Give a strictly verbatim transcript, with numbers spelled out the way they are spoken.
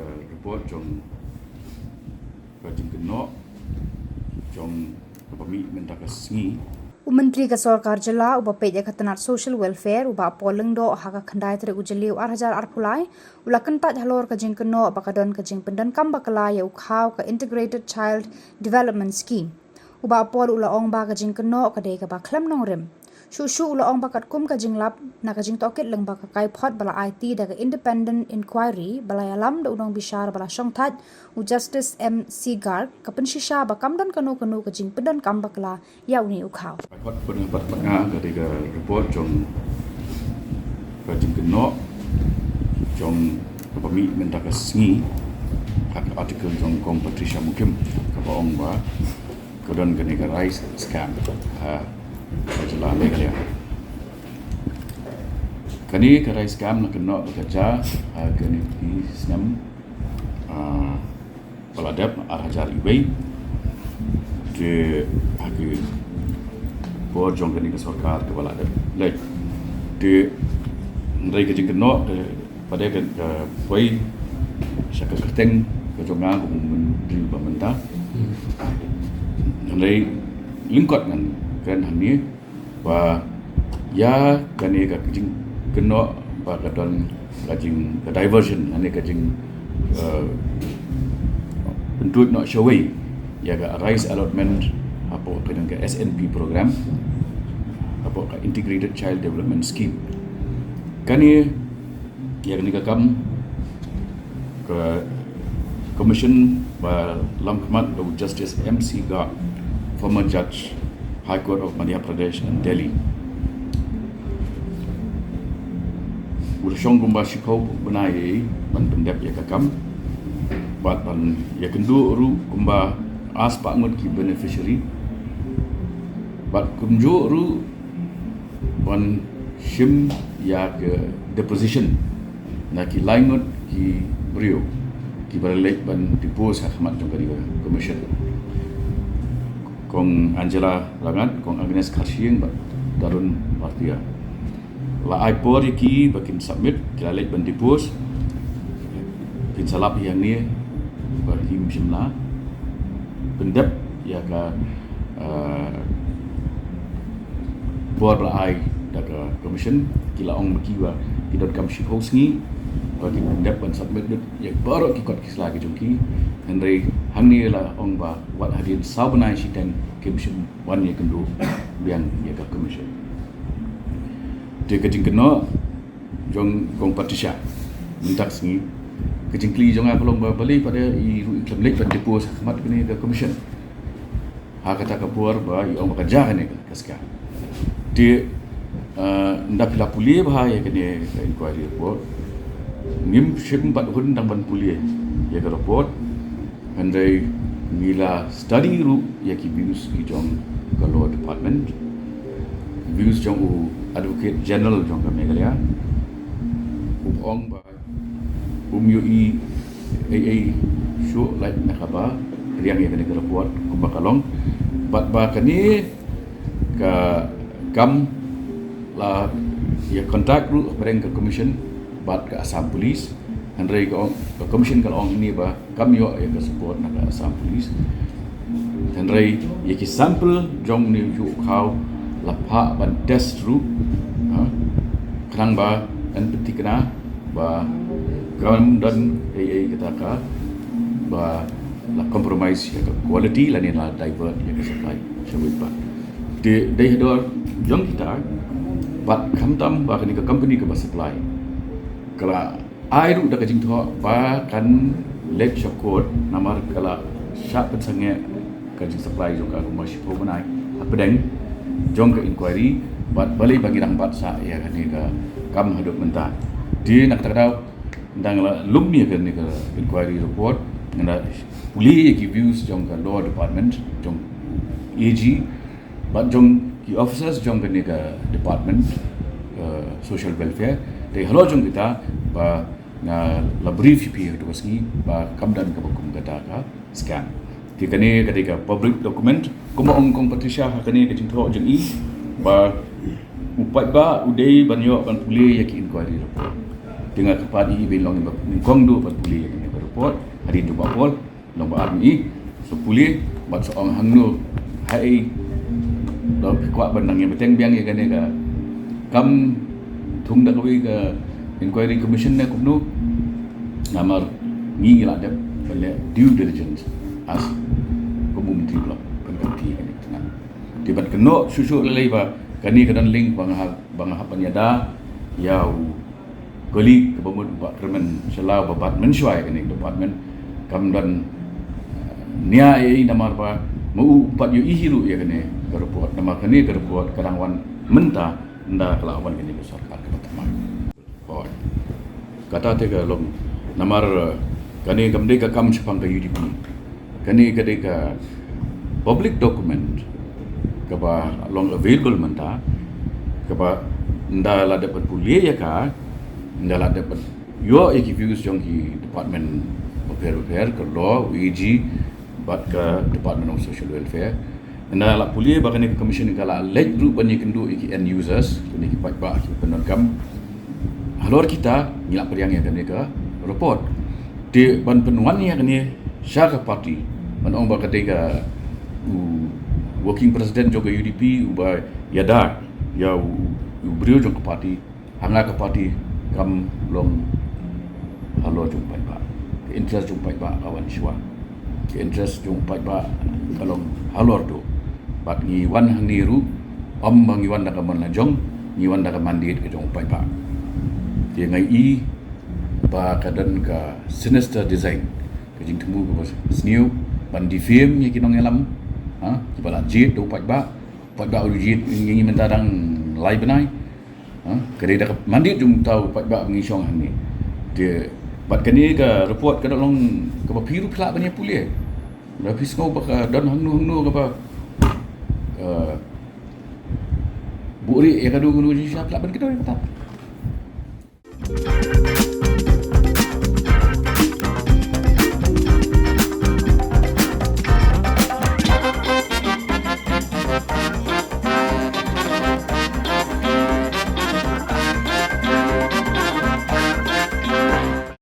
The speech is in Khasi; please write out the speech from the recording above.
Report jong ka jingkynnoh jong kaba mih mynta ka sngi. U Myntri ka Sorkar Jylla uba peit ïa ka tnat Social Welfare, u Bah Paul Lyngdoh, ha ka khyndai tarik u Jylliew ar hajar arphew lai, u la kyntait halor ka jingkynnoh ba ka don ka jingpyndonkam bakla ïa u khaw ka Integrated Child Development Scheme. U Bah Paul u la ong ba ka jingkynnoh ka dei kaba khlem nongrim. Shuh shuh u la ong ba katkum ka jinglap na ka jingtohkit lyngba ka kaiphod ba la aiti da ka Independent Inquiry ba la ïalam da u nongbishar ba la shongthait, u Justice M C Garg, ka pynshisha ba kam don kano kano ka jingpyndonkam bakla ïa une u khaw. Kaiphod pyndonkam bakla ka dei ka report jong ka jingkynnoh jong kaba mih mynta ka sngi ha ka article jong Kong Patricia Mukim kaba ong ba ka don kane ka rice scam ha ka jylla Meghalaya. Kane ka rice scam la kynnoh ba ka jia ha kane ka snem ba la dep, ar hajar iwei. Te ha ki por jong kane ka sorkar kaba la dep leit. Te hynrei ka jingkynnoh ka pat ka poi sha ka kyrteng ka jong nga kum u Myntri ba mynta. Hynrei lyngkot ngan kren hangne ba ïa kane ka jingkynnoh ba ka don ka jing, ka diversion, kane ka jing pynduh noh shawei ïa ka rice allotment hapoh ka jong ka S N P program, hapoh ka Integrated Child Development Scheme. Kane ïa kane ka kam ka Commission ba lamkhmat da u Justice M C Garg, former judge, High Court of Madhya Pradesh and Delhi. U la shong kumba shiphew bnai ban pyndep ïa ka kam bad ban ïakynduh ruh kumba ar spah ngut ki beneficiary bad kumjuh ruh ban shim ïa ka deposition na ki lai ngut ki briew kiba la leit ban depose ha khmat jong ka Commission, Kong Angela Ragat, Kong Agnes Kharshiing bad Tarun Bhartia. La ai por ïa ki ba kin submit, ki la leit ban depose, kin sa lap ïa ngi ba kim shym la pyndep ïa ka por ba la ai da ka Commission. Ki la ong ma ki ba ki donkam shiphew sngi ba kin pyndep ban submit lut ïa baroh ki kot ki sla ki jong ki. Hynrei hangne la ong ba wat hadien saw bnai shiteng kim shym wan ïakynduh biang ïa ka Commission. Te ka jingkynnoh jong Kong Patricia mynta ka sngi, ka jingkylli jong nga ka long ba balei pat i ruh i khlem leit ban depose ha khmat kane ka Commission ha kata ka por ba i ong ba ka jia kane ka scam. Te ynda phi la pule bha ïa kane ka inquiry report, ngim shym pat hun dang ban pule ïa ka report. Hynrei ngi la study ruh ïa ki views ki jong ka Law Department, views jong u Advocate General jong ka Meghalaya, u ong ba um ïohi ei ei shuh lait na kaba pdiang ïa kane ka report kumba ka long bad ba kane ka kam la ïa contact ruh hapdeng ka Commission bad ka Assam Police. Hynrei ka Commission ka la ong hangne ba kam ïoh ïa ka support na ka Assam Police. Hynrei ïa ki sample jong une u khaw la phah ban test ruh, khnang ba yn pynthikna ba kam don ei ei kata ka ba la compromise ïa ka quality lane la divert ïa ka supply shawei pat. Te dei hador jong kita bad khamtam ba kane ka company kaba supply ka la ai ruh da ka jingthoh ba kan leit sha court namar ka la shah pynsangeh ka jingsupply jong ka kumba shiphew bnai hapdeng jong ka inquiry bad balei ba ngi dang bat sah ïa kane ka kam haduh mynta. Te na kata ka daw ynda nga la lum ïa kane ka inquiry report, nga la pule ïa ki views jong ka Law Department, jong A G bad jong ki officers jong kane ka department, Social Welfare. Te halor jong kita ba nga la brief ïa phi ha katu ka sngi ba kam don kaba kum kata ka scam. Te kane ka dei ka public document kumba ong Kong Patricia ha kane ka jingthoh jong i ba u paidbah u dei ban ïoh ban pule ïa ki inquiry report. Te nga kyrpad ïa i ba in long iba nyngkong duh ban pule ïa kane ka Port, hadien jong Bah Paul, long Bah Army, sa pule bad sa ong hangno, haei, da phi kwah ban nang ïa bteng biang ïa kane ka kam thung da kawei ka inquiry commission ne kumno. Namar ngi ngi la dep ban leh due diligence as kum u Myntri Block ban kynti kane ka tnat. Te ban kynnoh shuh shuh lei lei ba kane ka don link ba nga hap, ba nga hap ban ïada ïa u colleague kaba mut Bah Kyrmen Shylla ba bat mynshuwa ïa kane ka department. Kam don, eh, nia ei ei namar ba ma u pat ïohi hi ruh ïa kane ka report, namar kane ka report ka dang wan mynta, ynda ka la wan kane ka sorkar kaba thymmai. Hooid. Kata te ka long namar, eh, kane kam dei ka kam shaphang ka U D P. Kane ka dei ka public document kaba long available mynta, kaba ynda la dep ban pule ïa ka, ynda la dep ban ïoh ïa ki views jong ki department bapher bapher, ka law, u A G bad ka Department of Social Welfare. Ynda la pule ba kane ka commission ka la leit ruh ban ïakynduh ïa ki end users, kine ki paidbah ki pyndonkam. Halor kita ngi la pdiang ïa kane ka report. Te ban pynwan ïa kane sha ka party, ban ong ba ka dei ka u working president jong ka U D P uba ïada ïa u, u briew jong ka party. Ha nga ka party kam long halor jong paidbah. Ka interest jong paidbah ka wan shuwa. Ka interest jong paidbah ka long halor tu. Bad ngi wan hangne ruh, ym ba ngi wan da ka mon la jong, ngi wan da ka mandate ka jong paidbah. Te nga i ba ka don ka sinister design, ka jingthmu kaba sniew ban defame ïa ki nongïalam, ha, kiba la jied da u paidbah, paidbah u jied ngi mynta dang lai bnai. Ha, ka dei da ka mandate jong uta u paidbah ba ngi shong hangne. Te bad kane ka report ka da long kaba phi ruh phi lah ban ïa pule. Da phi sngew ba ka don hangno hangno kaba, eh, buhrieh ïa kano kano jingshisha, phi lah ban kdew ïa kata.